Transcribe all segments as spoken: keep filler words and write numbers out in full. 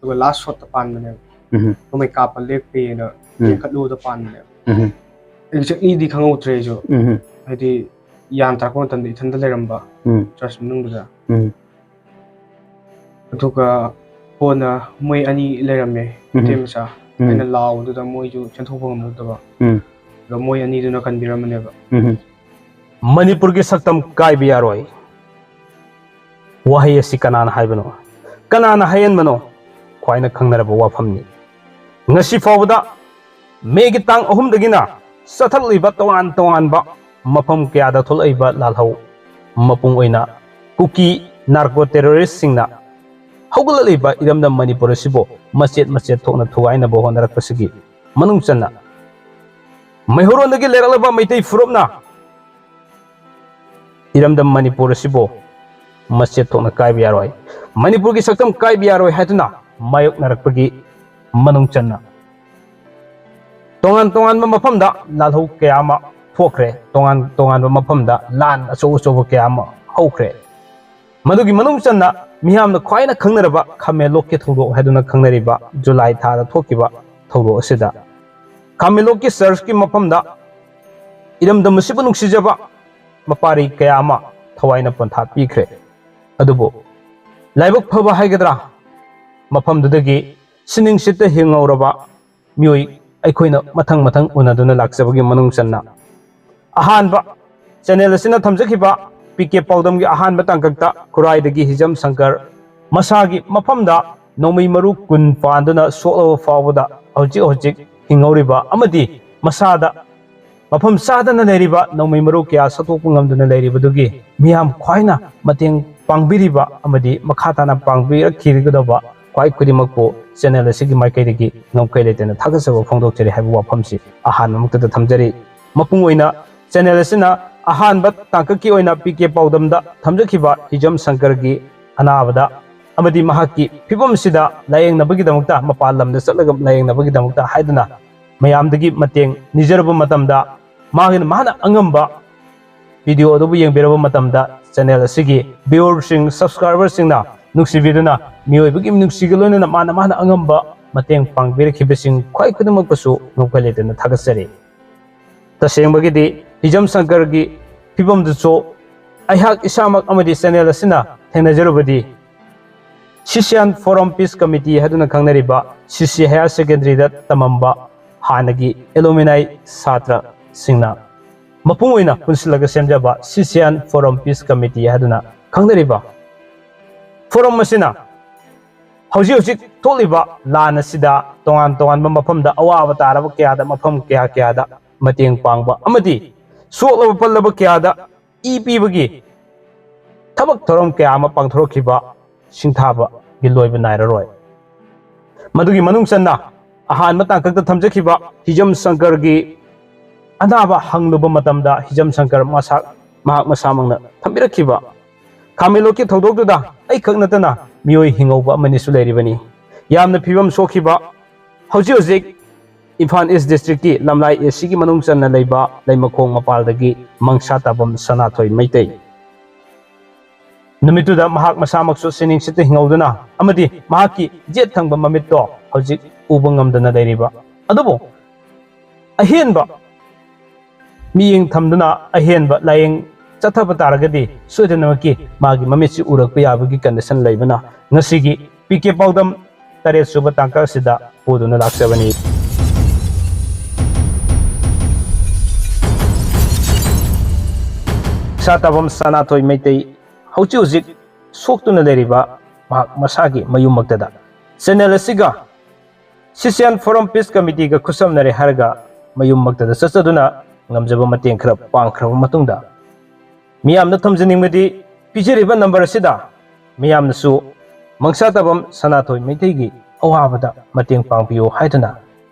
ꯑꯗꯨꯒ ꯂꯥꯁ ꯁꯣꯠꯇ ꯄꯥꯟꯕꯅꯦꯕ꯫ ꯎꯝ ꯅꯣꯡꯃꯩ ꯀꯥꯞꯄ ꯂꯦꯞꯄꯦꯅ ꯎꯝ꯫ ꯌꯦꯡꯈꯠꯂꯨꯕꯗ ꯄꯥꯟꯕꯅꯦꯕ꯫ ꯎꯝ ꯑꯦꯛꯖꯦꯛꯂꯤꯗꯤ ꯈꯪꯍꯧꯗ꯭ꯔꯦ ꯑꯩꯁꯨ꯫ ꯎꯝ ꯍꯥꯏꯗꯤ ꯌꯥꯝ ꯇꯥꯔꯛꯄ ꯃꯇꯝꯗ ꯏꯊꯟꯗ ꯂꯩꯔꯝꯕ ꯎꯝ ꯆꯔꯆ ꯃꯅꯨꯡꯗꯨꯗ꯫ ꯎꯝ ꯑꯗꯨꯒ ꯀꯣꯟꯅ ꯃꯣꯏ ꯑꯅꯤ ꯂꯩꯔꯝꯃꯦ, ꯎꯝ꯫ ꯃꯩꯇꯩ ꯃꯆꯥ꯫ ꯎꯝ꯫ ꯑꯩꯅ ꯂꯥꯎꯕꯗꯨꯗ ꯃꯣꯏꯁꯨ ꯆꯦꯟꯊꯣꯛꯄ ꯉꯝꯍꯧꯗꯕ꯫ ꯎꯝ ꯑꯗꯣ ꯃꯣꯏ ꯑꯅꯤꯗꯨꯅ ꯀꯟꯕꯤꯔꯝꯕꯅꯦꯕ꯫ ꯎꯝ꯫ ꯃꯅꯤꯄꯨꯔꯒꯤ ꯁꯛꯇꯝ ꯀꯥꯏꯕ ꯌꯥꯔꯣꯏ ꯋꯥꯍꯩ ꯑꯁꯤ ꯀꯅꯥꯅ ꯍꯥꯏꯕꯅꯣ? ꯀꯅꯥꯅ ꯍꯥꯏꯍꯟꯕꯅꯣ? ꯈ꯭ꯋꯥꯏꯅ ꯈꯪꯅꯔꯕ ꯋꯥꯐꯝꯅꯤ꯫ ꯉꯁꯤ ꯐꯥꯎꯕꯗ ꯃꯦꯒꯤ ꯇꯥꯡ ꯑꯍꯨꯝꯗꯒꯤꯅ ꯆꯠꯊꯔꯛꯂꯤꯕ ꯇꯣꯉꯥꯟ ꯇꯣꯉꯥꯟꯕ ꯃꯐꯝ ꯀꯌꯥꯗ ꯊꯣꯛꯂꯛꯏꯕ ꯂꯥꯜꯍꯧ ꯃꯄꯨꯡ ꯑꯣꯏꯅ ꯀꯨꯀꯤ ꯅꯥꯔꯀꯣ ꯇꯦꯔꯣꯔꯤꯁꯁꯤꯡꯅ ꯍꯧꯒꯠꯂꯛꯂꯤꯕ ꯏꯔꯝꯗꯝ ꯃꯅꯤꯄꯨꯔ ꯑꯁꯤꯕꯨ ꯃꯆꯦꯠ ꯃꯆꯦꯠ ꯊꯣꯛꯅ ꯊꯨꯒꯥꯏꯅꯕ ꯍꯣꯠꯅꯔꯛꯄꯁꯤꯒꯤ ꯃꯅꯨꯡ ꯆꯟꯅ ꯃꯩꯍꯧꯔꯣꯟꯗꯒꯤ ꯂꯩꯔꯛꯂꯕ ꯃꯩꯇꯩ ꯐꯨꯔꯨꯞꯅ ꯏꯔꯝꯗꯝ ꯃꯅꯤꯄꯨꯔ ꯑꯁꯤꯕꯨ ꯃꯆꯦꯠ ꯊꯣꯛꯅ ꯀꯥꯏꯕ ꯌꯥꯔꯣꯏ, ꯃꯅꯤꯄꯨꯔꯒꯤ ꯁꯛꯇꯝ ꯀꯥꯏꯕ ꯌꯥꯔꯣꯏ ꯍꯥꯏꯗꯨꯅ ꯃꯥꯌꯣꯛꯅꯔꯛꯄꯒꯤ ꯃꯅꯨꯡ ꯆꯟꯅ ꯇꯣꯉꯥꯟ ꯇꯣꯉꯥꯟꯕ ꯃꯐꯝꯗ ꯂꯥꯜꯍꯧ ꯀꯌꯥ ꯑꯃ ꯊꯣꯛꯈ꯭ꯔꯦ꯫ ꯇꯣꯉꯥꯟ ꯇꯣꯉꯥꯟꯕ ꯃꯐꯝꯗ ꯂꯥꯟ ꯑꯆꯧ ꯑꯆꯧꯕ ꯀꯌꯥ ꯑꯃ ꯍꯧꯈ꯭ꯔꯦ꯫ ꯃꯗꯨꯒꯤ ꯃꯅꯨꯡ ꯆꯟꯅ ꯃꯤꯌꯥꯝꯅ ꯈ꯭ꯋꯥꯏꯅ ꯈꯪꯅꯔꯕ ꯈꯥꯃꯦꯟꯂꯣꯛꯀꯤ ꯊꯧꯗꯣꯛ ꯍꯥꯏꯗꯨꯅ ꯈꯪꯅꯔꯤꯕ ꯖꯨꯂꯥꯏ ꯊꯥꯗ ꯊꯣꯛꯈꯤꯕ ꯊꯧꯗꯣꯛ ꯑꯁꯤꯗ ꯈꯥꯃꯦꯟꯂꯣꯛꯀꯤ ꯆꯔꯆꯀꯤ ꯃꯐꯝꯗ ꯏꯔꯝꯗꯝ ꯑꯁꯤꯕꯨ ꯅꯨꯡꯁꯤꯖꯕ ꯃꯄꯥꯔꯤ ꯀꯌꯥ ꯑꯃ ꯊꯋꯥꯏꯅ ꯄꯣꯟꯊꯥ ꯄꯤꯈ꯭ꯔꯦ꯫ ꯑꯗꯨꯕꯨ ꯂꯥꯏꯕꯛ ꯐꯕ ꯍꯥꯏꯒꯗ꯭ꯔꯥ, ꯃꯐꯝꯗꯨꯗꯒꯤ ꯁꯤꯅꯤꯡ ꯁꯤꯠꯇ ꯍꯤꯡꯍꯧꯔꯕ ꯃꯤꯑꯣꯏ ꯑꯩꯈꯣꯏꯅ ꯃꯊꯪ ꯃꯊꯪ ꯎꯅꯗꯨꯅ ꯂꯥꯛꯆꯕꯒꯤ ꯃꯅꯨꯡ ꯆꯟꯅ ꯑꯍꯥꯟꯕ ꯆꯦꯅꯦꯜ ꯑꯁꯤꯅ ꯊꯝꯖꯈꯤꯕ ꯄꯤ ꯀꯦ ꯄꯥꯎꯗꯝꯒꯤ ꯑꯍꯥꯟꯕ ꯇꯥꯡꯀꯛꯇ ꯈꯨꯔꯥꯏꯗꯒꯤ ꯍꯤꯖꯝ ꯁꯪꯀꯔ ꯃꯁꯥꯒꯤ ꯃꯐꯝꯗ ꯅꯣꯡꯃꯩ ꯃꯔꯨ ꯀꯨꯟ ꯄꯥꯟꯗꯨꯅ ꯁꯣꯛꯂꯕ ꯐꯥꯎꯕꯗ ꯍꯧꯖꯤꯛ ꯍꯧꯖꯤꯛ ꯍꯤꯡꯍꯧꯔꯤꯕ ꯑꯃꯗꯤ ꯃꯁꯥꯗ ꯃꯐꯝ ꯆꯥꯗꯅ ꯂꯩꯔꯤꯕ ꯅꯣꯡꯃꯩ ꯃꯔꯨ ꯀꯌꯥ ꯁꯠꯇꯣꯛꯄ ꯉꯝꯗꯨꯅ ꯂꯩꯔꯤꯕꯗꯨꯒꯤ ꯃꯤꯌꯥꯝ ꯈ꯭ꯋꯥꯏꯅ ꯃꯇꯦꯡ ꯄꯥꯡꯕꯤꯔꯤꯕ ꯑꯃꯗꯤ ꯃꯈꯥ ꯇꯥꯅ ꯄꯥꯡꯕꯤꯔꯛꯈꯤꯒꯗꯕ ꯈ꯭ꯋꯥꯏ ꯈꯨꯗꯤꯡꯃꯛꯄꯨ ꯆꯦꯅꯦꯜ ꯑꯁꯤꯒꯤ ꯃꯥꯏꯀꯩꯗꯒꯤ ꯉꯝꯈꯩ ꯂꯩꯇꯅ ꯊꯥꯒꯠꯆꯕ ꯐꯣꯡꯗꯣꯛꯆꯔꯤ ꯍꯥꯏꯕ ꯋꯥꯐꯝꯁꯤ ꯑꯍꯥꯟꯕꯃꯛꯇꯗ ꯊꯝꯖꯔꯤ꯫ ꯃꯄꯨꯡ ꯑꯣꯏꯅ ꯆꯦꯅꯦꯜ ꯑꯁꯤꯅ ꯑꯍꯥꯟꯕ ꯇꯥꯡꯀꯛꯀꯤ ꯑꯣꯏꯅ ꯄꯤ ꯀꯦ ꯄꯥꯎꯗꯝꯗ ꯊꯝꯖꯈꯤꯕ ꯍꯤꯖꯝ ꯁꯪꯀꯔꯒꯤ ꯑꯅꯥꯕꯗ ꯑꯃꯗꯤ ꯃꯍꯥꯛꯀꯤ ꯐꯤꯕꯝꯁꯤꯗ ꯂꯥꯌꯦꯡꯅꯕꯒꯤꯗꯃꯛꯇ, ꯃꯄꯥꯟ ꯂꯝꯗ ꯆꯠꯂꯒ ꯂꯥꯌꯦꯡꯅꯕꯒꯤꯗꯃꯛꯇ ꯍꯥꯏꯗꯨꯅ ꯃꯌꯥꯝꯗꯒꯤ ꯃꯇꯦꯡ ꯅꯤꯖꯔꯕ ꯃꯇꯝꯗ, ꯃꯥꯒꯤꯅ, ꯃꯥꯅ ꯑꯉꯝꯕ ꯚꯤꯗꯤꯑꯣ ꯑꯗꯨꯕꯨ ꯌꯦꯡꯕꯤꯔꯕ ꯃꯇꯝꯗ, ꯆꯦꯅꯦꯜ ꯑꯁꯤꯒꯤ ꯚ꯭ꯌꯨꯋꯔꯁꯤꯡ, ꯁꯕꯁꯀ꯭ꯔꯥꯏꯕꯔꯁꯤꯡꯅ ꯅꯨꯡꯁꯤꯕꯤꯗꯨꯅ ꯃꯤꯑꯣꯏꯕꯒꯤ ꯃꯤꯅꯨꯡꯁꯤꯒ ꯂꯣꯏꯅꯅ ꯃꯥꯅ ꯃꯥꯅ ꯑꯉꯝꯕ ꯃꯇꯦꯡ ꯄꯥꯡꯕꯤꯔꯛꯈꯤꯕꯁꯤꯡ ꯈ꯭ꯋꯥꯏ ꯈꯨꯗꯤꯡꯃꯛꯄꯨꯁꯨ ꯉꯛꯐꯝ ꯂꯩꯇꯅ ꯊꯥꯒꯠꯆꯔꯤ꯫ ꯇꯁꯦꯡꯕꯒꯤꯗꯤ ꯍꯤꯖꯝ ꯁꯪꯀꯔꯒꯤ ꯐꯤꯕꯝꯗꯨꯁꯨ ꯑꯩꯍꯥꯛ ꯏꯁꯥꯃꯛ ꯑꯃꯗꯤ channel ꯑꯁꯤꯅ ꯊꯦꯡꯅꯖꯔꯨꯕꯗꯤ, ꯁꯤꯁꯤꯌꯥꯟ ꯐꯣꯔꯝ ꯄꯤꯁ ꯀꯃꯤꯇꯤ ꯍꯥꯏꯗꯨꯅ ꯈꯪꯅꯔꯤꯕ ꯁꯤꯁꯤ ꯍꯥꯌꯔ ꯁꯦꯀꯦꯟꯗꯔꯤꯗ ꯇꯝꯃꯝꯕ ꯍꯥꯟꯅꯒꯤ alumni ꯁꯥꯇ꯭ꯔꯁꯤꯡꯅ ꯃꯄꯨꯡ ꯑꯣꯏꯅ ꯄꯨꯟꯁꯤꯜꯂꯒ ꯁꯦꯝꯖꯕ ꯁꯤꯁꯤꯌꯥꯟ ꯐꯣꯔꯝ ꯄꯤꯁ ꯀꯃꯤꯇꯤ ꯍꯥꯏꯗꯨꯅ ꯈꯪꯅꯔꯤꯕ ꯐꯣꯔꯝ ꯑꯁꯤꯅ ꯍꯧꯖꯤꯛ ꯍꯧꯖꯤꯛ ꯊꯣꯛꯂꯤꯕ ꯂꯥꯟ ꯑꯁꯤꯗ ꯇꯣꯉꯥꯟ ꯇꯣꯉꯥꯟꯕ ꯃꯐꯝꯗ ꯑꯋꯥꯕ ꯇꯥꯔꯕ ꯀꯌꯥꯗ, ꯃꯐꯝ ꯀꯌꯥ ꯀꯌꯥꯗ ꯃꯇꯦꯡ ꯄꯥꯡꯕ ꯑꯃꯗꯤ ꯁꯣꯛꯂꯕ ꯄꯜꯂꯕ ꯀꯌꯥꯗ ꯏ ꯄꯤꯕꯒꯤ ꯊꯕꯛ ꯊꯧꯔꯝ ꯀꯌꯥ ꯑꯃ ꯄꯥꯡꯊꯣꯔꯛꯈꯤꯕ ꯁꯤꯡꯊꯥꯕꯒꯤ ꯂꯣꯏꯕ ꯅꯥꯏꯔꯔꯣꯏ꯫ ꯃꯗꯨꯒꯤ ꯃꯅꯨꯡ ꯆꯟꯅ ꯑꯍꯥꯟꯕ ꯇꯥꯡꯀꯛꯇ ꯊꯝꯖꯈꯤꯕ ꯍꯤꯖꯝ ꯁꯪꯀꯔꯒꯤ ꯑꯅꯥꯕ ꯍꯪꯂꯨꯕ ꯃꯇꯝꯗ ꯍꯤꯖꯝ ꯁꯪꯀꯔ ꯃꯁꯥ, ꯃꯍꯥꯛ ꯃꯁꯥꯃꯛꯅ ꯊꯝꯕꯤꯔꯛꯈꯤꯕ ꯈꯥꯃꯦꯟꯂꯣꯛꯀꯤ ꯊꯧꯗꯣꯛꯇꯨꯗ ꯑꯩꯈꯛ ꯅꯠꯇꯅ ꯃꯤꯑꯣꯏ ꯍꯤꯡꯍꯧꯕ ꯑꯃꯅꯤꯁꯨ ꯂꯩꯔꯤꯕꯅꯤ꯫ ꯌꯥꯝꯅ ꯐꯤꯕꯝ ꯁꯣꯛꯈꯤꯕ, ꯍꯧꯖꯤꯛ ꯍꯧꯖꯤꯛ ꯏꯝꯐꯥꯜ ꯏꯁ ꯗꯤꯁꯇ꯭ꯔꯤꯛꯀꯤ ꯂꯝꯂꯥꯏ ꯑꯦ ꯁꯤꯒꯤ ꯃꯅꯨꯡ ꯆꯟꯅ ꯂꯩꯕ ꯂꯩꯃꯈꯣꯡ ꯃꯄꯥꯜꯗꯒꯤ ꯃꯪꯁꯥ ꯇꯥꯕꯝ ꯁꯅꯥꯊꯣꯏ ꯃꯩꯇꯩ꯫ ꯅꯨꯃꯤꯠꯇꯨꯗ ꯃꯍꯥꯛ ꯃꯁꯥꯃꯛꯁꯨ ꯁꯤꯅꯤꯡꯁꯤꯠꯇ ꯍꯤꯡꯍꯧꯗꯨꯅ ꯑꯃꯗꯤ ꯃꯍꯥꯛꯀꯤ ꯌꯦꯠ ꯊꯪꯕ ꯃꯃꯤꯠꯇꯣ ꯍꯧꯖꯤꯛ ꯎꯕ ꯉꯝꯗꯅ ꯂꯩꯔꯤꯕ, ꯑꯗꯨꯕꯨ ꯑꯍꯦꯟꯕ ꯃꯤꯠꯌꯦꯡ ꯊꯝꯗꯨꯅ ꯑꯍꯦꯟꯕ ꯂꯥꯌꯦꯡ ꯆꯠꯊꯕ ꯇꯥꯔꯒꯗꯤ ꯁꯣꯏꯗꯅꯃꯛꯀꯤ ꯃꯥꯒꯤ ꯃꯃꯤꯠꯁꯤ ꯎꯔꯛꯄ ꯌꯥꯕꯒꯤ condition ꯂꯩꯕꯅ ꯉꯁꯤꯒꯤ ꯄꯤ ꯀꯦ ꯄꯥꯎꯗꯝ ꯇꯔꯦꯠ ꯁꯨꯕ ꯇꯥꯡꯀꯛ ꯑꯁꯤꯗ ꯄꯨꯗꯨꯅ ꯂꯥꯛꯆꯕꯅꯤ꯫ ꯁꯥ ꯇꯥꯕꯝ ꯁꯅꯥꯊꯣꯏ ꯃꯩꯇꯩ ꯍꯧꯖꯤꯛ ꯍꯧꯖꯤꯛ ꯁꯣꯛꯇꯨꯅ ꯂꯩꯔꯤꯕ ꯃꯍꯥꯛ ꯃꯁꯥꯒꯤ ꯃꯌꯨꯝꯃꯛꯇꯗ channel ꯑꯁꯤꯒ ꯁꯤꯁꯤꯌꯥꯟ ꯐꯣꯔꯝ ꯄꯤꯁ ꯀꯃꯤꯇꯤꯒ ꯈꯨꯠꯁꯝꯅꯔꯦ ꯍꯥꯏꯔꯒ ꯃꯌꯨꯝꯃꯛꯇꯗ ꯆꯠꯆꯗꯨꯅ ꯉꯝꯖꯕ ꯃꯇꯦꯡ ꯈꯔ ꯄꯥꯡꯈ꯭ꯔꯕ ꯃꯇꯨꯡꯗ, ꯃꯤꯌꯥꯝꯗ ꯊꯝꯖꯅꯤꯡꯕꯗꯤ, ꯄꯤꯖꯔꯤꯕ number ꯑꯁꯤꯗ ꯃꯤꯌꯥꯝꯅꯁꯨ ꯃꯪꯁꯥ ꯇꯥꯕꯝ ꯁꯅꯥꯊꯣꯏ ꯃꯩꯇꯩꯒꯤ ꯑꯋꯥꯕꯗ ꯃꯇꯦꯡ ꯄꯥꯡꯕꯤꯌꯨ ꯍꯥꯏꯗꯨꯅ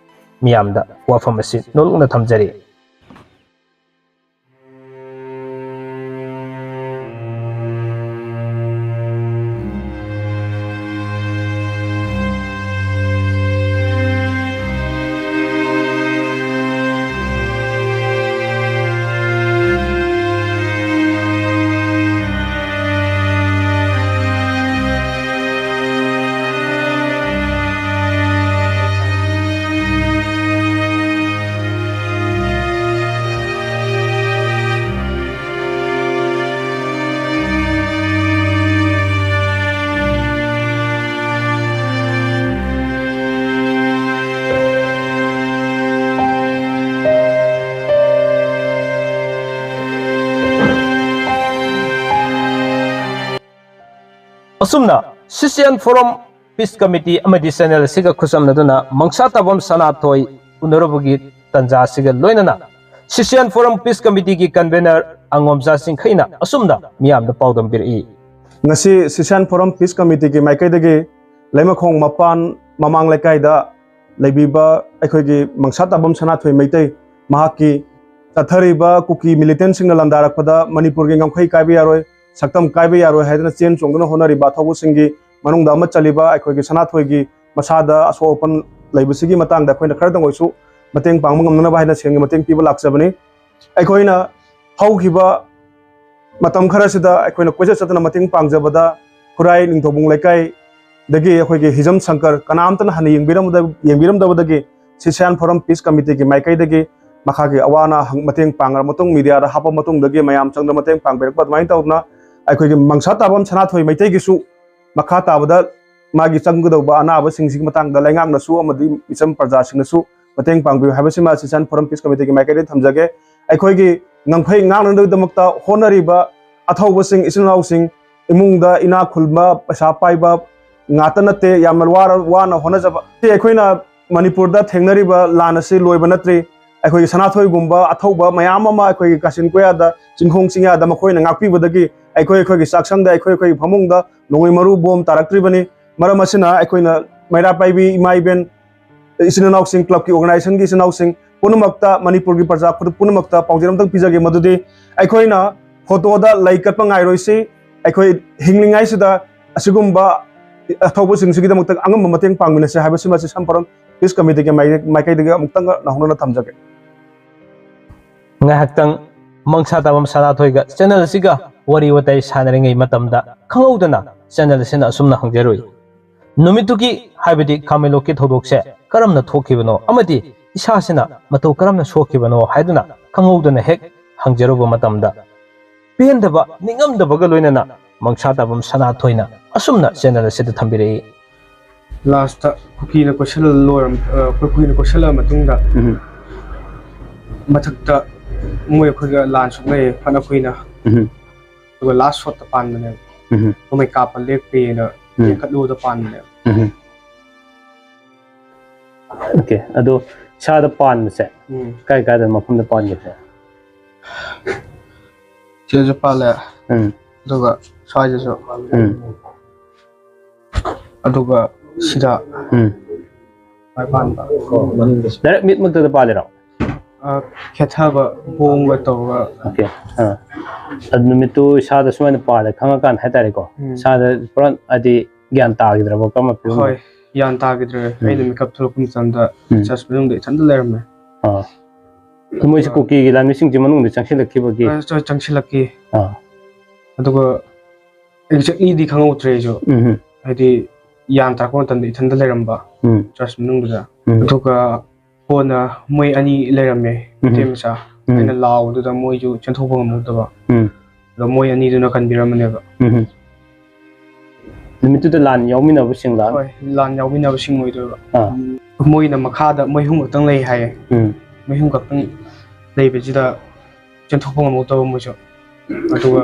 ꯃꯤꯌꯥꯝꯗ ꯋꯥꯐꯝ ꯑꯁꯤ ꯅꯣꯜꯂꯨꯛꯅ ꯊꯝꯖꯔꯤ꯫ ꯑꯁꯨꯝꯅ Sisyan Forum Peace Committee ꯑꯃꯗꯤ channel ꯑꯁꯤꯒ ꯈꯨꯠꯁꯝꯅꯗꯨꯅ ꯃꯪꯁꯥ ꯇꯥꯕꯝ ꯁꯅꯥꯊꯣꯏ ꯎꯅꯔꯨꯕꯒꯤ ꯇꯥꯟꯖꯥ ꯑꯁꯤꯒ ꯂꯣꯏꯅꯅ Sisyan Forum Peace Committeeꯒꯤ convener ꯑꯉꯣꯝꯖꯥ ꯆꯤꯡꯈꯩꯅ ꯑꯁꯨꯝꯅ ꯃꯤꯌꯥꯝꯗ ꯄꯥꯎꯗꯝꯕꯤꯔꯛꯏ꯫ ꯉꯁꯤ Sisyan Forum Peace Committeeꯒꯤ ꯃꯥꯏꯀꯩꯗꯒꯤ ꯂꯩꯃꯈꯣꯡ ꯃꯄꯥꯟ ꯃꯃꯥꯡ ꯂꯩꯀꯥꯏꯗ ꯂꯩꯕꯤꯕ ꯑꯩꯈꯣꯏꯒꯤ ꯃꯪꯁꯥ ꯇꯥꯕꯝ ꯁꯅꯥꯊꯣꯏ ꯃꯩꯇꯩ, ꯃꯍꯥꯛꯀꯤ ꯆꯠꯊꯔꯤꯕ ꯀꯨꯀꯤ militantꯁꯤꯡꯅ ꯂꯥꯟꯗꯥꯔꯛꯄꯗ ꯃꯅꯤꯄꯨꯔꯒꯤ ꯉꯝꯈꯩ ꯀꯥꯏꯕ ꯌꯥꯔꯣꯏ, ꯁꯛꯇꯝ ꯀꯥꯏꯕ ꯌꯥꯔꯣꯏ ꯍꯥꯏꯗꯨꯅ ꯆꯦꯟ ꯆꯣꯡꯗꯨꯅ ꯍꯣꯠꯅꯔꯤꯕ ꯑꯊꯧꯕꯁꯤꯡꯒꯤ ꯃꯅꯨꯡꯗ ꯑꯃ ꯆꯜꯂꯤꯕ ꯑꯩꯈꯣꯏꯒꯤ ꯁꯅꯥꯊꯣꯏꯒꯤ ꯃꯁꯥꯗ ꯑꯁꯣꯛ ꯑꯄꯟ ꯂꯩꯕꯁꯤꯒꯤ ꯃꯇꯥꯡꯗ ꯑꯩꯈꯣꯏꯅ ꯈꯔꯗꯪ ꯑꯣꯏꯁꯨ ꯃꯇꯦꯡ ꯄꯥꯡꯕ ꯉꯝꯅꯅꯕ ꯍꯥꯏꯅ ꯁꯦꯜꯒꯤ ꯃꯇꯦꯡ ꯄꯤꯕ ꯂꯥꯛꯆꯕꯅꯤ꯫ ꯑꯩꯈꯣꯏꯅ ꯍꯧꯈꯤꯕ ꯃꯇꯝ ꯈꯔꯁꯤꯗ ꯑꯩꯈꯣꯏꯅ ꯀꯣꯏꯆꯠ ꯆꯠꯇꯅ ꯃꯇꯦꯡ ꯄꯥꯡꯖꯕꯗ ꯈꯨꯔꯥꯏ ꯅꯤꯡꯊꯧꯕꯨꯡ ꯂꯩꯀꯥꯏꯗꯒꯤ ꯑꯩꯈꯣꯏꯒꯤ ꯍꯤꯖꯝ ꯁꯪꯀꯔ ꯀꯅꯥꯝꯇꯅ ꯍꯟꯅ ꯌꯦꯡꯕꯤꯔꯝꯗ-, ꯌꯦꯡꯕꯤꯔꯝꯗꯕꯗꯒꯤ Sisyan Forum Peace Committeeꯒꯤ ꯃꯥꯏꯀꯩꯗꯒꯤ ꯃꯈꯥꯒꯤ ꯑꯋꯥ ꯑꯅꯥ ꯍꯪ-, ꯃꯇꯦꯡ ꯄꯥꯡꯉ ꯃꯇꯨꯡ, mediaꯗ ꯍꯥꯞꯄ ꯃꯇꯨꯡꯗꯒꯤ ꯃꯌꯥꯝ ꯆꯪꯗꯅ ꯃꯇꯦꯡ ꯄꯥꯡꯕꯤꯔꯛꯄ, ꯑꯗꯨꯃꯥꯏꯅ ꯇꯧꯗꯅ ꯑꯩꯈꯣꯏꯒꯤ ꯃꯪꯁꯥ ꯇꯥꯕꯝ ꯁꯅꯥꯊꯣꯏ ꯃꯩꯇꯩꯒꯤꯁꯨ ꯃꯈꯥ ꯇꯥꯕꯗ ꯃꯥꯒꯤ ꯆꯪꯒꯗꯧꯕ ꯑꯅꯥꯕꯁꯤꯡꯁꯤꯒꯤ ꯃꯇꯥꯡꯗ ꯂꯩꯉꯥꯛꯅꯁꯨ ꯑꯃꯗꯤ ꯃꯤꯆꯝ ꯄ꯭ꯔꯖꯥꯁꯤꯡꯅꯁꯨ ꯃꯇꯦꯡ ꯄꯥꯡꯕꯤꯌꯨ ꯍꯥꯏꯕꯁꯤꯃ Sisyan Forum Peace Committeeꯒꯤ ꯃꯥꯏꯀꯩꯗꯒꯤ ꯊꯝꯖꯒꯦ꯫ ꯑꯩꯈꯣꯏꯒꯤ ꯉꯝꯈꯩ ꯉꯥꯛꯅꯅꯕꯒꯤꯗꯃꯛꯇ ꯍꯣꯠꯅꯔꯤꯕ ꯑꯊꯧꯕꯁꯤꯡ, ꯏꯆꯤꯜ ꯏꯅꯥꯎꯁꯤꯡ, ꯏꯃꯨꯡꯗ ꯏꯅꯥꯛ ꯈꯨꯟꯕ, ꯄꯩꯁꯥ ꯄꯥꯏꯕ ꯉꯥꯛꯇ ꯅꯠꯇꯦ, ꯌꯥꯝꯅ ꯋꯥꯔ-, ꯋꯥꯅ ꯍꯣꯠꯅꯖꯕ꯫ ꯁꯤ ꯑꯩꯈꯣꯏꯅ ꯃꯅꯤꯄꯨꯔꯗ ꯊꯦꯡꯅꯔꯤꯕ ꯂꯥꯟ ꯑꯁꯤ ꯂꯣꯏꯕ ꯅꯠꯇ꯭ꯔꯤ꯫ ꯑꯩꯈꯣꯏꯒꯤ ꯁꯅꯥꯊꯣꯏꯒꯨꯝꯕ ꯑꯊꯧꯕ ꯃꯌꯥꯝ ꯑꯃ ꯑꯩꯈꯣꯏꯒꯤ ꯀꯥꯆꯤꯟ ꯀꯣꯌꯥꯗ, ꯆꯤꯡꯈꯣꯡ ꯆꯤꯡꯌꯥꯗ ꯃꯈꯣꯏꯅ ꯉꯥꯛꯄꯤꯕꯗꯒꯤ ꯑꯩꯈꯣꯏ ꯑꯩꯈꯣꯏꯒꯤ ꯆꯥꯛꯁꯪꯗ, ꯑꯩꯈꯣꯏ ꯑꯩꯈꯣꯏꯒꯤ ꯐꯃꯨꯡꯗ ꯅꯣꯡꯃꯩ ꯃꯔꯨ ꯕꯣꯝ ꯇꯥꯔꯛꯇ꯭ꯔꯤꯕꯅꯤ꯫ ꯃꯔꯝ ꯑꯁꯤꯅ ꯑꯩꯈꯣꯏꯅ ꯃꯩꯔꯥ ꯄꯥꯏꯕꯤ ꯏꯃꯥ ꯏꯕꯦꯟ, ꯏꯆꯤꯟ ꯏꯅꯥꯎꯁꯤꯡ, clubꯀꯤ organizationꯒꯤ ꯏꯆꯤꯟ ꯏꯅꯥꯎꯁꯤꯡ ꯄꯨꯝꯅꯃꯛꯇ, ꯃꯅꯤꯄꯨꯔꯒꯤ ꯄ꯭ꯔꯖꯥ ꯈꯨꯗꯤꯡ ꯄꯨꯝꯅꯃꯛꯇ ꯄꯥꯎꯖꯦꯜ ꯑꯃꯇꯪ ꯄꯤꯖꯒꯦ, ꯃꯗꯨꯗꯤ ꯑꯩꯈꯣꯏꯅ photoꯗ ꯂꯩ ꯀꯠꯄ ꯉꯥꯏꯔꯣꯏꯁꯤ꯫ ꯑꯩꯈꯣꯏ ꯍꯤꯡꯂꯤꯉꯩꯁꯤꯗ ꯑꯁꯤꯒꯨꯝꯕ ꯑꯊꯧꯕꯁꯤꯡꯁꯤꯒꯤꯗꯃꯛꯇ ꯑꯉꯝꯕ ꯃꯇꯦꯡ ꯄꯥꯡꯃꯤꯟꯅꯁꯤ ꯍꯥꯏꯕꯁꯤꯃ Sisyan Forum Peace Committeeꯒꯤ ꯃꯥꯏ-, ꯃꯥꯏꯀꯩꯗꯒꯤ ꯑꯃꯨꯛꯇꯪꯒ ꯅꯧꯍꯧꯅꯅ ꯊꯝꯖꯒꯦ꯫ ꯉꯥꯏꯍꯥꯛꯇꯪ ꯃꯪꯁꯥ ꯇꯥꯕꯝ ꯁꯅꯥꯊꯣꯏꯒ channel ꯑꯁꯤꯒ ꯋꯥꯔꯤ ꯋꯥꯇꯥꯏ ꯁꯥꯟꯅꯔꯤꯉꯩ ꯃꯇꯝꯗ ꯈꯪꯍꯧꯗꯅ channel ꯑꯁꯤꯅ ꯑꯁꯨꯝꯅ ꯍꯪꯖꯔꯨꯏ, ꯅꯨꯃꯤꯠꯇꯨꯒꯤ, ꯍꯥꯏꯕꯗꯤ ꯈꯥꯃꯦꯟꯂꯣꯛꯀꯤ ꯊꯧꯗꯣꯛꯁꯦ ꯀꯔꯝꯅ ꯊꯣꯛꯈꯤꯕꯅꯣ ꯑꯃꯗꯤ ꯏꯁꯥꯁꯤꯅ ꯃꯇꯧ ꯀꯔꯝꯅ ꯁꯣꯛꯈꯤꯕꯅꯣ ꯍꯥꯏꯗꯨꯅ ꯈꯪꯍꯧꯗꯅ ꯍꯦꯛ ꯍꯪꯖꯔꯨꯕ ꯃꯇꯝꯗ, ꯄꯦꯟꯗꯕ, ꯅꯤꯡꯉꯝꯗꯕꯒ ꯂꯣꯏꯅꯅ ꯃꯪꯁꯥ ꯇꯥꯕꯝ ꯁꯅꯥꯊꯣꯏꯅ ꯑꯁꯨꯝꯅ channel ꯑꯁꯤꯗ ꯊꯝꯕꯤꯔꯛꯏ꯫ Lastꯇ ꯀꯨꯀꯤꯅ ꯀꯣꯏꯁꯜꯂ ꯂꯣꯏꯔꯝ-, ꯑ, ꯀꯨꯀꯤꯅ ꯀꯣꯏꯁꯜꯂꯛꯑ ꯃꯇꯨꯡꯗ ꯎꯝ꯫ ꯃꯊꯛꯇ ꯃꯣꯏ ꯑꯩꯈꯣꯏꯒ ꯂꯥꯟ ꯁꯣꯛꯅꯩꯌꯦ ꯐꯅ ꯀꯨꯏꯅ꯫ ꯎꯝ꯫ ꯑꯗꯨꯒ last shotꯇ ꯄꯥꯟꯕꯅꯦꯕ꯫ ꯎꯝ꯫ ꯅꯣꯡꯃꯩ ꯀꯥꯞꯄ ꯂꯦꯞꯄꯦꯅ ꯎꯝ꯫ ꯌꯦꯡꯈꯠꯂꯨꯕꯗ ꯄꯥꯟꯕꯅꯦꯕ꯫ ꯎꯝ꯫ ꯑꯣꯀꯦ, ꯑꯗꯣ ꯏꯁꯥꯗ ꯄꯥꯟꯕꯁꯦ ꯎꯝ꯫ ꯀꯥꯏ ꯀꯥꯏꯗ ꯃꯐꯝꯗ ꯄꯥꯟꯒꯦ? ꯁꯤꯗꯁꯨ ꯄꯥꯜꯂꯦ꯫ ꯎꯝ꯫ ꯑꯗꯨꯒ ꯁ꯭ꯋꯥꯏꯗꯁꯨ꯫ ꯎꯝ꯫ ꯑꯗꯨꯒ ꯁꯤꯗ꯫ ꯎꯝ꯫ ꯁ꯭ꯋꯥꯏ ꯄꯥꯟꯕ꯫ ꯗꯥꯏꯔꯦꯛ ꯃꯤꯠꯃꯛꯇꯗ ꯄꯥꯜꯂꯤꯔꯣ? ꯑ, ꯈꯦꯠꯊꯕ ꯄꯣꯝꯕ ꯇꯧꯔꯒ꯫ ꯑꯣꯀꯦ꯫ ꯑꯥ꯫ ꯑꯗꯨ ꯅꯨꯃꯤꯠꯇꯨ ꯏꯁꯥꯗ ꯁꯨꯃꯥꯏꯅ ꯄꯥꯜꯂꯦ ꯈꯪꯉꯀꯥꯟꯗ ꯍꯥꯏꯇꯥꯔꯦꯀꯣ꯫ ꯎꯝ꯫ ꯏꯁꯥꯗ ꯄꯨꯔꯥ ꯍꯥꯏꯗꯤ ꯒ꯭ꯌꯥꯟ ꯇꯥꯈꯤꯗ꯭ꯔꯕ ꯀꯔꯝꯕ ꯐꯤꯕꯝꯗ? ꯍꯣꯏ, ꯒ꯭ꯌꯥꯟ ꯇꯥꯈꯤꯗ꯭ꯔꯦ꯫ ꯎꯝ꯫ ꯑꯩꯅ ꯃꯤꯀꯞ ꯊꯣꯛꯂꯛꯄ ꯃꯇꯝꯗ ꯎꯝ꯫ ꯆꯔꯆ ꯃꯅꯨꯡꯗ ꯏꯊꯟꯇ ꯂꯩꯔꯝꯃꯦ꯫ ꯑꯥ꯫ ꯑꯗꯨ ꯃꯣꯏꯁꯦ ꯑꯗꯨꯒ ꯀꯨꯀꯤꯒꯤ ꯂꯥꯟꯃꯤꯁꯤꯡꯁꯦ ꯃꯅꯨꯡꯗ ꯆꯪꯁꯤꯜꯂꯛꯈꯤꯕꯒꯤ? ꯑ, ꯆꯪ-, ꯆꯪꯁꯤꯜꯂꯛꯈꯤ꯫ ꯑꯥ꯫ ꯑꯗꯨꯒ exactlyꯗꯤ ꯈꯪꯍꯧꯗ꯭ꯔꯦ ꯑꯩꯁꯨ꯫ ꯎꯝ꯫ ꯍꯥꯏꯗꯤ ꯌꯥꯟ ꯇꯥꯔꯛꯄ ꯃꯇꯝꯗ ꯏꯊꯟꯇ ꯂꯩꯔꯝꯕ ꯎꯝ꯫ ꯆꯔꯆ ꯃꯅꯨꯡꯗꯨꯗ꯫ ꯎꯝ꯫ ꯑꯗꯨꯒ ꯀꯣꯟꯅ ꯃꯣꯏ ꯑꯅꯤ ꯂꯩꯔꯝꯃꯦ, ꯎꯝ꯫ ꯃꯩꯇꯩ ꯃꯆꯥ꯫ ꯎꯝ꯫ ꯑꯩꯅ ꯂꯥꯎꯕꯗꯨꯗ ꯃꯣꯏꯁꯨ ꯆꯦꯟꯊꯣꯛꯄ ꯉꯝꯍꯧꯗꯕ꯫ ꯎꯝ꯫ ꯑꯗꯣ ꯃꯣꯏ ꯑꯅꯤꯗꯨꯅ ꯀꯟꯕꯤꯔꯝꯕꯅꯦꯕ꯫ ꯎꯝ꯫ ꯅꯨꯃꯤꯠꯇꯨꯗ ꯂꯥꯟ ꯌꯥꯎꯃꯤꯟꯅꯕꯁꯤꯡꯂ? ꯍꯣꯏ, ꯂꯥꯟ ꯌꯥꯎꯃꯤꯟꯅꯕꯁꯤꯡ ꯑꯣꯏꯗꯣꯏꯕ꯫ ꯑꯥ꯫ ꯎꯝ, ꯃꯣꯏꯅ ꯃꯈꯥꯗ ꯃꯣꯏ ꯑꯍꯨꯝ ꯈꯛꯇꯪ ꯂꯩ ꯍꯥꯏꯌꯦ꯫ ꯎꯝ꯫ ꯃꯣꯏ ꯑꯍꯨꯝ ꯈꯛꯇꯪ ꯂꯩꯕꯁꯤꯗ ꯆꯦꯟꯊꯣꯛꯄ ꯉꯝꯍꯧꯗꯕ ꯃꯣꯏꯁꯨ꯫ ꯑꯗꯨꯒ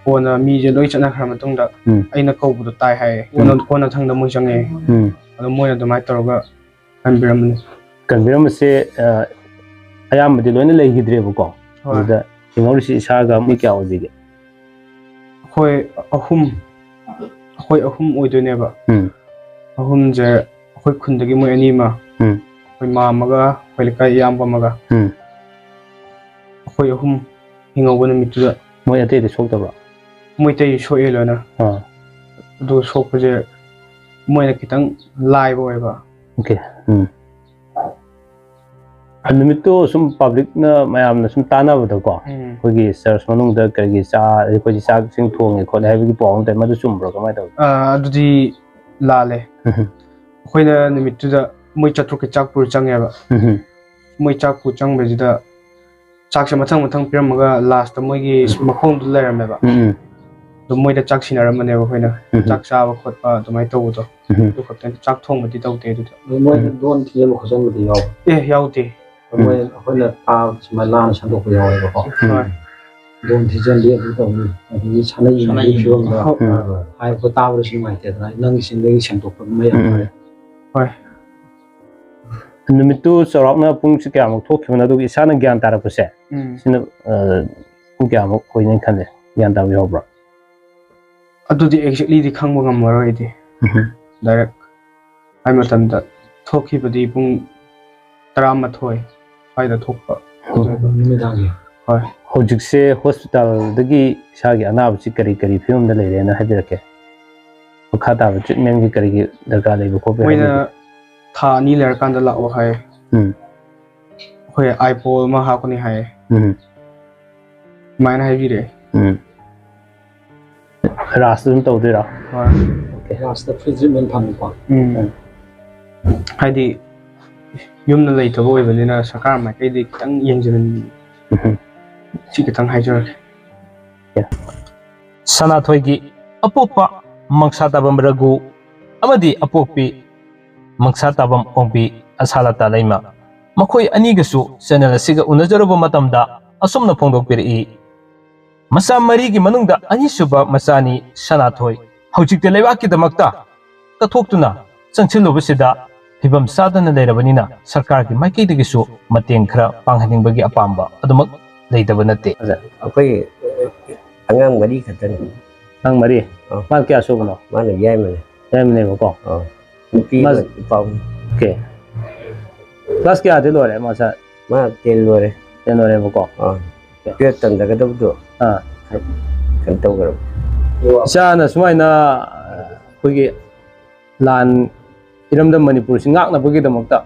ꯀꯣꯟꯅ ꯃꯤꯁꯦ ꯂꯣꯏ ꯆꯠꯅꯈ꯭ꯔ ꯃꯇꯨꯡꯗ ꯎꯝ꯫ ꯑꯩꯅ ꯀꯧꯕꯗꯣ ꯇꯥꯏ ꯍꯥꯏꯌꯦ꯫ ꯎꯝ꯫ ꯀꯣꯟꯅ, ꯀꯣꯟꯅꯊꯪꯗ ꯃꯣꯏ ꯆꯪꯉꯛꯑꯦ꯫ ꯎꯝ꯫ ꯑꯗꯣ ꯃꯣꯏꯅ ꯑꯗꯨꯃꯥꯏꯅ ꯇꯧꯔꯒ ꯀꯟꯕꯤꯔꯝꯕꯅꯤ꯫ ꯀꯟꯕꯤꯔꯝꯕꯁꯦ, ꯑ, ꯑꯌꯥꯝꯕꯗꯤ ꯂꯣꯏꯅ ꯂꯩꯈꯤꯗ꯭ꯔꯦꯕꯀꯣ꯫ ꯍꯣꯏ꯫ ꯑꯗꯨꯗ ꯍꯤꯡꯍꯧꯔꯤꯁꯤ ꯏꯁꯥꯒ ꯃꯤ ꯀꯌꯥ ꯑꯣꯏꯕꯤꯒꯦ? ꯑꯩꯈꯣꯏ ꯑꯍꯨꯝ, ꯑꯩꯈꯣꯏ ꯑꯍꯨꯝ ꯑꯣꯏꯗꯣꯏꯅꯦꯕ꯫ ꯎꯝ꯫ ꯑꯍꯨꯝꯁꯦ ꯑꯩꯈꯣꯏ ꯈꯨꯟꯗꯒꯤ ꯃꯣꯏ ꯑꯅꯤ ꯑꯃ, ꯎꯝ꯫ ꯑꯩꯈꯣꯏ ꯃꯥ ꯑꯃꯒ, ꯑꯩꯈꯣꯏ ꯂꯩꯀꯥꯏ ꯏꯌꯥꯝꯕ ꯑꯃꯒ꯫ ꯎꯝ꯫ ꯑꯩꯈꯣꯏ ꯑꯍꯨꯝ ꯍꯤꯡꯍꯧꯕ ꯅꯨꯃꯤꯠꯇꯨꯗ꯫ ꯃꯣꯏ ꯑꯇꯩꯗꯤ ꯁꯣꯛꯇꯕ꯭ꯔꯣ? ꯃꯣꯏ ꯑꯇꯩ ꯁꯣꯛꯑꯦ ꯂꯣꯏꯅ꯫ ꯑꯥ꯫ ꯑꯗꯨ ꯁꯣꯛꯄꯁꯦ ꯃꯣꯏꯅ ꯈꯤꯇꯪ ꯂꯥꯏꯕ ꯑꯣꯏꯕ꯫ ꯑꯣꯀꯦ꯫ ꯎꯝ꯫ ꯑ, ꯅꯨꯃꯤꯠꯇꯨ ꯁꯨꯝ ꯄꯕ꯭ꯂꯤꯛꯅ ꯃꯌꯥꯝꯅ ꯁꯨꯝ ꯇꯥꯟꯅꯕꯗꯀꯣ, ꯎꯝ꯫ ꯑꯩꯈꯣꯏꯒꯤ ꯆꯔꯆ ꯃꯅꯨꯡꯗ ꯀꯔꯤꯒꯤ ꯆꯥ-, ꯑꯩꯈꯣꯏꯗꯤ ꯆꯥꯛꯁꯤꯡ ꯊꯣꯡꯉꯦ ꯈꯣꯠꯂꯦ ꯍꯥꯏꯕꯒꯤ ꯄꯥꯎ ꯑꯃ ꯇꯥꯏ, ꯃꯗꯨ ꯆꯨꯝꯕ꯭ꯔꯣ? ꯀꯃꯥꯏꯅ ꯇꯧꯏ? ꯑ, ꯑꯗꯨꯗꯤ ꯂꯥꯜꯂꯦ꯫ ꯎꯝ꯫ ꯑꯩꯈꯣꯏꯅ ꯅꯨꯃꯤꯠꯇꯨꯗ ꯃꯣꯏ ꯆꯥꯇ꯭ꯔꯨꯛꯀꯤ ꯆꯥꯛ ꯄꯨꯔ ꯆꯪꯉꯦꯕ꯫ ꯎꯝ꯫ ꯃꯣꯏ ꯆꯥꯛ ꯄꯨ ꯆꯪꯕꯁꯤꯗ ꯆꯥꯛꯁꯦ ꯃꯊꯪ ꯃꯊꯪ ꯄꯤꯔꯝꯃꯒ ꯂꯥꯁꯇ ꯃꯣꯏꯒꯤ ꯃꯈꯣꯡꯗꯨ ꯂꯩꯔꯝꯃꯦꯕ꯫ ꯎꯝ, ꯎꯝ꯫ ꯑꯗꯣ ꯃꯣꯏꯗ ꯆꯥꯛ ꯁꯤꯟꯅꯔꯝꯕꯅꯦꯕ ꯑꯩꯈꯣꯏꯅ꯫ ꯎꯝ, ꯎꯝ꯫ ꯆꯥꯛ ꯆꯥꯕ ꯈꯣꯠꯄ ꯑꯗꯨꯃꯥꯏꯅ ꯇꯧꯕꯗꯣ꯫ ꯎꯝ, ꯎꯝ꯫ ꯑꯗꯨ ꯈꯛꯇꯅꯤ꯫ ꯆꯥꯛ ꯊꯣꯡꯕꯗꯤ ꯇꯧꯗꯦ ꯑꯗꯨꯗ꯫ ꯑꯗꯨ ꯃꯣꯏ ꯎꯝ꯫ ꯂꯣꯟ ꯊꯤꯖꯤꯟꯕ ꯈꯣꯠꯆꯟꯕꯗꯤ ꯌꯥꯎꯕ꯭ꯔꯥ? ꯑꯦ, ꯌꯥꯎꯗꯦ꯫ ꯃꯣꯏ ꯎꯝ꯫ ꯑꯩꯈꯣꯏꯅ ꯇꯥꯕꯗ ꯁꯨꯃꯥꯏꯅ ꯂꯥꯟꯅ ꯁꯟꯗꯣꯛꯄ ꯌꯥꯎꯋꯦꯕꯀꯣ꯫ ꯍꯣꯏ꯫ ꯎꯝ꯫ ꯈꯨꯗꯣꯡ ꯊꯤꯖꯤꯜꯂꯤ, ꯑꯗꯨ ꯇꯧꯅꯤ, ꯑꯗꯒꯤ ꯁꯥꯟꯅ ꯌꯦꯡꯕꯒꯤ ꯐꯤꯕꯝꯗ ꯎꯝ꯫ ꯍꯥꯏꯕ ꯇꯥꯕꯗꯁꯨ ꯅꯨꯡꯉꯥꯏꯇꯦꯗꯅ, ꯅꯪꯒꯤ ꯆꯤꯟꯗꯒꯤ ꯁꯦꯡꯗꯣꯛꯄꯗꯨꯃ ꯌꯥꯝ ꯎꯝ꯫ ꯐꯔꯦ꯫ ꯍꯣꯏ꯫ ꯅꯨꯃꯤꯠꯇꯨ ꯆꯥꯎꯔꯥꯛꯅ ꯄꯨꯡꯁꯤ ꯀꯌꯥꯃꯨꯛ ꯊꯣꯛꯈꯤꯕꯅꯣ, ꯑꯗꯨꯒ ꯏꯁꯥꯅ ꯒ꯭ꯌꯥꯟ ꯇꯥꯔꯛꯄꯁꯦ, ꯎꯝ꯫ ꯁꯤꯅ, ꯑ, ꯄꯨꯡ ꯀꯌꯥꯃꯨꯛ ꯑꯣꯏꯅꯤ ꯈꯜꯂꯦ? ꯒ꯭ꯌꯥꯟ ꯇꯥꯕ ꯌꯥꯎꯕ꯭ꯔꯥ? ꯑꯗꯨꯗꯤ exactlyꯗꯤ ꯈꯪꯕ ꯉꯝꯃꯔꯣꯏ ꯑꯩꯗꯤ꯫ ꯎꯝ꯫ Direct ꯍꯥꯏ ꯃꯇꯝꯗ ꯊꯣꯛꯈꯤꯕꯗꯤ ꯄꯨꯡ ꯇꯔꯥꯃꯥꯊꯣꯏ ꯁ꯭ꯋꯥꯏꯗ ꯊꯣꯛꯄ꯫ ꯎꯝ꯫ ꯅꯨꯃꯤꯗꯥꯡꯒꯤ? ꯍꯣꯏ꯫ ꯍꯧꯖꯤꯛꯁꯦ ꯍꯣꯁꯄꯤꯇꯥꯜꯗꯒꯤ ꯏꯁꯥꯒꯤ ꯑꯅꯥꯕꯁꯤ ꯀꯔꯤ ꯀꯔꯤ ꯐꯤꯕꯝꯗ ꯂꯩꯔꯦꯅ ꯍꯥꯏꯕꯤꯔꯛꯀꯦ? ꯃꯈꯥ ꯇꯥꯕ treatmentꯒꯤ ꯀꯔꯤꯒꯤ ꯗꯔꯀꯥꯔ ꯂꯩꯕ ꯈꯣꯠꯄ ꯃꯣꯏꯅ ꯍꯥꯏꯕꯤꯔꯛꯀꯦ? ꯊꯥ ꯑꯅꯤ ꯂꯩꯔꯀꯥꯟꯗ ꯂꯥꯛꯑꯣ ꯍꯥꯏ꯫ ꯎꯝ꯫ ꯑꯩꯈꯣꯏ iPol ꯑꯃ ꯍꯥꯞꯀꯅꯤ ꯍꯥꯏ꯫ ꯎꯝ꯫ ꯑꯗꯨꯃꯥꯏꯅ ꯍꯥꯏꯕꯤꯔꯛꯑꯦ꯫ ꯎꯝ꯫ ꯔꯥꯁꯇ ꯑꯗꯨꯝ ꯇꯧꯗꯣꯏꯔꯣ? ꯍꯣꯏ꯫ Okay꯫ ꯔꯥꯁꯇ free treatment ꯐꯪꯉꯤꯀꯣ? ꯎꯝ꯫ ꯎꯝ꯫ ꯍꯥꯏꯗꯤ ꯌꯨꯝꯗ ꯂꯩꯇꯕ ꯑꯣꯏꯕꯅꯤꯅ ꯁꯔꯀꯥꯔ ꯃꯥꯏꯀꯩꯗꯒꯤ ꯈꯤꯇꯪ ꯌꯦꯡꯁꯤꯟꯕꯤꯌꯨ꯫ ꯎꯝ꯫ ꯁꯤ ꯈꯤꯇꯪ ꯍꯥꯏꯖꯔꯒꯦ꯫ ꯁꯅꯥꯊꯣꯏꯒꯤ ꯑꯄꯣꯛꯄ ꯃꯪꯁꯥ ꯇꯥꯕꯝ ꯔꯘꯨ ꯑꯃꯗꯤ ꯑꯄꯣꯛꯄꯤ ꯃꯪꯁꯥ ꯇꯥꯕꯝ ꯑꯣꯡꯕꯤ ꯑꯁꯥꯂꯇꯥ ꯂꯩꯃ, ꯃꯈꯣꯏ ꯑꯅꯤꯒꯁꯨ channel ꯑꯁꯤꯒ ꯎꯅꯖꯔꯨꯕ ꯃꯇꯝꯗ ꯑꯁꯨꯝꯅ ꯐꯣꯡꯗꯣꯛꯄꯤꯔꯛꯏ, ꯃꯆꯥ ꯃꯔꯤꯒꯤ ꯃꯅꯨꯡꯗ ꯑꯅꯤꯁꯨꯕ ꯃꯆꯥꯅꯤ ꯁꯅꯥꯊꯣꯏ꯫ ꯍꯧꯖꯤꯛꯇꯤ ꯂꯩꯕꯥꯛꯀꯤꯗꯃꯛꯇ ꯀꯠꯊꯣꯛꯇꯨꯅ ꯆꯪꯁꯤꯜꯂꯨꯕꯁꯤꯗ ꯐꯤꯕꯝ ꯆꯥꯗꯅ ꯂꯩꯔꯕꯅꯤꯅ ꯁꯔꯀꯥꯔꯒꯤ ꯃꯥꯏꯀꯩꯗꯒꯤꯁꯨ ꯃꯇꯦꯡ ꯈꯔ ꯄꯥꯡꯍꯟꯅꯤꯡꯕꯒꯤ ꯑꯄꯥꯝꯕ ꯑꯗꯨꯃꯛ ꯂꯩꯇꯕ ꯅꯠꯇꯦ꯫ ꯑꯗ ꯑꯩꯈꯣꯏ ꯑꯉꯥꯡ ꯃꯔꯤ ꯈꯛꯇꯅꯤ꯫ ꯑꯉꯥꯡ ꯃꯔꯤ? ꯑꯥ꯫ ꯃꯥ ꯀꯌꯥ ꯁꯨꯕꯅꯣ? ꯃꯥꯅ ꯌꯥꯏꯃꯅꯦ꯫ ꯌꯥꯏꯃꯅꯦꯕꯀꯣ? ꯑꯥ꯫ ꯅꯨꯄꯤ ꯃꯥ ꯑꯃ, ꯅꯨꯄꯥ ꯑꯍꯨꯝ꯫ Okay꯫ Class ꯀꯌꯥꯗꯤ ꯂꯣꯏꯔꯦ ꯃꯥꯁꯦ? ꯃꯥ ten ꯂꯣꯏꯔꯦ꯫ Ten ꯂꯣꯏꯔꯦꯕꯀꯣ? ꯑꯥ꯫ Okay꯫ Twelve ꯇꯝꯊꯒꯗꯕꯗꯣ ꯑꯥ꯫ ꯀꯩꯅꯣ ꯇꯧꯈ꯭ꯔꯕ꯫ ꯏꯆꯥꯅ ꯁꯨꯃꯥꯏꯅ, ꯑ, ꯑꯩꯈꯣꯏꯒꯤ ꯂꯥꯟ ꯏꯔꯝꯗꯝ ꯃꯅꯤꯄꯨꯔꯁꯤ ꯉꯥꯛꯅꯕꯒꯤꯗꯃꯛꯇ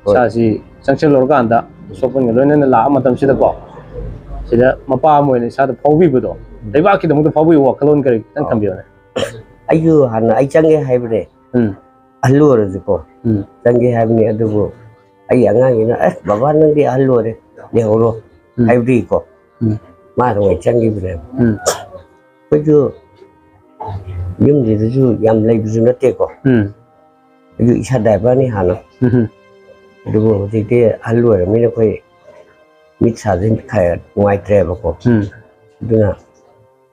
ꯍꯣꯏ꯫ ꯏꯁꯥꯁꯤ ꯆꯪꯁꯤꯜꯂꯨꯔꯀꯥꯟꯗ, ꯑꯁꯣꯛꯄꯟꯒ ꯂꯣꯏꯅꯅ ꯂꯥꯛꯑ ꯃꯇꯝꯁꯤꯗꯀꯣ, ꯁꯤꯗ ꯃꯄꯥ ꯑꯃ ꯑꯣꯏꯅ ꯏꯁꯥꯗ ꯐꯥꯎꯕꯤꯕꯗꯣ, ꯂꯩꯕꯥꯛꯀꯤꯗꯃꯛꯇ ꯐꯥꯎꯕꯤꯕ ꯋꯥꯈꯜꯂꯣꯟ ꯀꯔꯤ ꯈꯤꯇꯪ ꯑꯧ꯫ ꯊꯝꯕꯤꯌꯨꯅꯦ? ꯑꯩꯁꯨ ꯍꯥꯟꯅ ꯑꯩ ꯆꯪꯒꯦ ꯍꯥꯏꯕꯅꯦ꯫ ꯎꯝ꯫ ꯑꯍꯜ ꯑꯣꯏꯔꯁꯨꯀꯣ, ꯎꯝ꯫ ꯆꯪꯒꯦ ꯍꯥꯏꯕꯅꯤ꯫ ꯑꯗꯨꯕꯨ ꯑꯩ ꯑꯉꯥꯡꯁꯤꯅ, "ꯑꯦ, ꯕꯕꯥ, ꯅꯪꯗꯤ ꯑꯍꯜ ꯑꯣꯏꯔꯦ, ꯂꯩꯍꯧꯔꯣ," ꯎꯝ꯫ ꯍꯥꯏꯕꯗꯤꯀꯣ, ꯎꯝ꯫ ꯃꯥ ꯑꯗꯨꯃꯥꯏꯅ ꯆꯪꯈꯤꯕꯅꯦꯕ꯫ ꯎꯝ꯫ ꯑꯩꯈꯣꯏꯁꯨ ꯌꯨꯝꯁꯤꯗꯁꯨ ꯌꯥꯝ ꯂꯩꯕꯁꯨ ꯅꯠꯇꯦꯀꯣ꯫ ꯎꯝ꯫ ꯑꯩꯁꯨ ꯏꯁꯥ driverꯅꯤ ꯍꯥꯟꯅ꯫ ꯎꯝ꯫ ꯑꯗꯨꯕꯨ ꯍꯧꯖꯤꯛꯇꯤ ꯑꯍꯜ ꯑꯣꯏꯔꯕꯅꯤꯅ ꯑꯩꯈꯣꯏ ꯃꯤꯠ ꯁꯥꯁꯤ ꯈꯔ ꯅꯨꯡꯉꯥꯏꯇ꯭ꯔꯦꯕꯀꯣ꯫ ꯎꯝ꯫ ꯑꯗꯨꯅ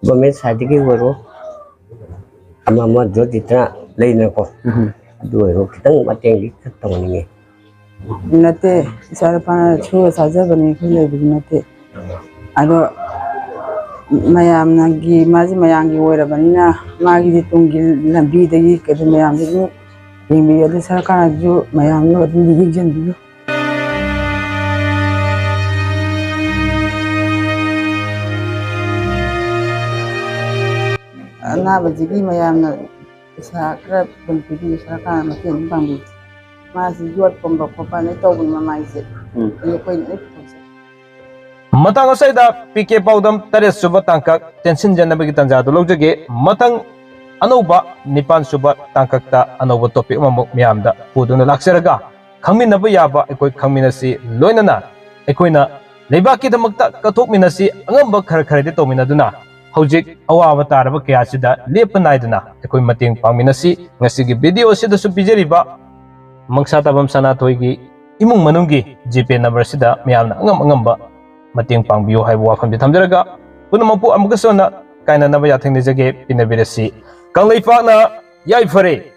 ꯒꯣꯔꯃꯦꯟ ꯁꯥꯏꯠꯇꯒꯤ ꯑꯣꯏꯔꯣ, ꯑꯃ ꯑꯃ ꯖꯣꯠ ꯖꯤꯠꯇꯅ ꯂꯩꯗꯅꯀꯣ, ꯑꯗꯨ ꯑꯣꯏꯔꯣ, ꯈꯤꯇꯪ ꯃꯇꯦꯡꯗꯤ ꯈꯔ ꯇꯧꯍꯟꯅꯤꯡꯉꯤ꯫ ꯅꯠꯇꯦ, ꯏꯆꯥ ꯅꯨꯄꯥꯅ ꯁꯨꯔ ꯆꯥꯖꯕꯅꯤ, ꯑꯩꯈꯣꯏ ꯂꯩꯕꯗꯤ ꯅꯠꯇꯦ꯫ ꯑꯗꯣ ꯃꯌꯥꯝꯅꯒꯤ, ꯃꯥꯁꯤ ꯃꯌꯥꯝꯒꯤ ꯑꯣꯏꯔꯕꯅꯤꯅ, ꯃꯥꯒꯤꯗꯤ ꯇꯨꯡꯒꯤ ꯂꯝꯕꯤꯗꯒꯤ ꯀꯩꯗꯧ ꯃꯌꯥꯝꯁꯤ ꯑꯗꯨꯝ ꯌꯦꯡꯕꯤꯌꯨ꯫ ꯑꯗꯨ ꯁꯔꯀꯥꯔꯅꯁꯨ ꯃꯌꯥꯝꯗꯣ ꯑꯗꯨꯝ ꯌꯦꯡꯁꯤꯟꯕꯤꯌꯨ꯫ ꯑꯅꯥꯕꯁꯤꯒꯤ ꯃꯌꯥꯝꯅ ꯄꯩꯁꯥ ꯈꯔ ꯑꯗꯨꯝ ꯄꯤꯕꯤꯌꯨ, ꯁꯔꯀꯥꯔꯅ ꯃꯇꯦꯡ ꯑꯗꯨꯝ ꯄꯥꯡꯕꯤꯌꯨ꯫ ꯃꯥꯁꯤ ꯌꯣꯠ ꯄꯨꯝꯕ ꯈꯣꯠꯄ ꯂꯣꯏ ꯇꯧꯕꯅꯤ ꯃꯃꯥꯏꯁꯦ꯫ ꯑꯗꯨ ꯑꯩꯈꯣꯏꯅ ꯂꯣꯏ ꯄꯨꯊꯣꯛꯆꯩ꯫ ꯃꯇꯥꯡ ꯑꯁꯤꯗ ꯄꯤ ꯀꯦ ꯄꯥꯎꯗꯝ ꯇꯔꯦꯠ ꯁꯨꯕ ꯇꯥꯡꯀꯛ ꯇꯦꯟꯁꯤꯟꯖꯅꯕꯒꯤ ꯇꯥꯟꯖꯥꯗꯨ ꯂꯧꯖꯒꯦ꯫ ꯃꯊꯪ ꯑꯅꯧꯕ ꯅꯤꯄꯥꯟ ꯁꯨꯕ ꯇꯥꯡꯀꯛꯇ ꯑꯅꯧꯕ ꯇꯣꯄꯤꯛ ꯑꯃꯃꯨꯛ ꯃꯤꯌꯥꯝꯗ ꯄꯨꯗꯨꯅ ꯂꯥꯛꯆꯔꯒ, ꯈꯪꯃꯤꯟꯅꯕ ꯌꯥꯕ ꯑꯩꯈꯣꯏ ꯈꯪꯃꯤꯟꯅꯁꯤ, ꯂꯣꯏꯅꯅ ꯑꯩꯈꯣꯏꯅ ꯂꯩꯕꯥꯛꯀꯤꯗꯃꯛꯇ ꯀꯠꯊꯣꯛꯃꯤꯟꯅꯁꯤ꯫ ꯑꯉꯝꯕ ꯈꯔ ꯈꯔꯗꯤ ꯇꯧꯃꯤꯟꯅꯗꯨꯅ ꯍꯧꯖꯤꯛ ꯑꯋꯥꯕ ꯇꯥꯔꯕ ꯀꯌꯥꯁꯤꯗ ꯂꯦꯞꯄ ꯅꯥꯏꯗꯅ ꯑꯩꯈꯣꯏ ꯃꯇꯦꯡ ꯄꯥꯡꯃꯤꯟꯅꯁꯤ꯫ ꯉꯁꯤꯒꯤ ꯚꯤꯗꯤꯑꯣ ꯑꯁꯤꯗꯁꯨ ꯄꯤꯖꯔꯤꯕ ꯃꯪꯁꯥ ꯇꯥꯕꯝ ꯁꯅꯥꯊꯣꯏꯒꯤ ꯏꯃꯨꯡ ꯃꯅꯨꯡꯒꯤ ꯖꯤꯄꯦ ꯅꯝꯕꯔꯁꯤꯗ ꯃꯌꯥꯝꯅ ꯑꯉꯝ ꯑꯉꯝꯕ ꯃꯇꯦꯡ ꯄꯥꯡꯕꯤꯌꯨ ꯍꯥꯏꯕ ꯋꯥꯐꯝꯁꯤ ꯊꯝꯖꯔꯒ, ꯄꯨꯝꯅꯃꯛꯄꯨ ꯑꯃꯨꯛꯀꯁꯨ ꯍꯟꯅ ꯀꯥꯏꯅꯅꯕ ꯌꯥꯊꯪ ꯅꯤꯖꯒꯦ꯫ ꯄꯤꯅꯕꯤꯔꯁꯤ꯫ ꯀꯪꯂꯩꯄꯥꯛꯅ ꯌꯥꯏꯐꯔꯦ꯫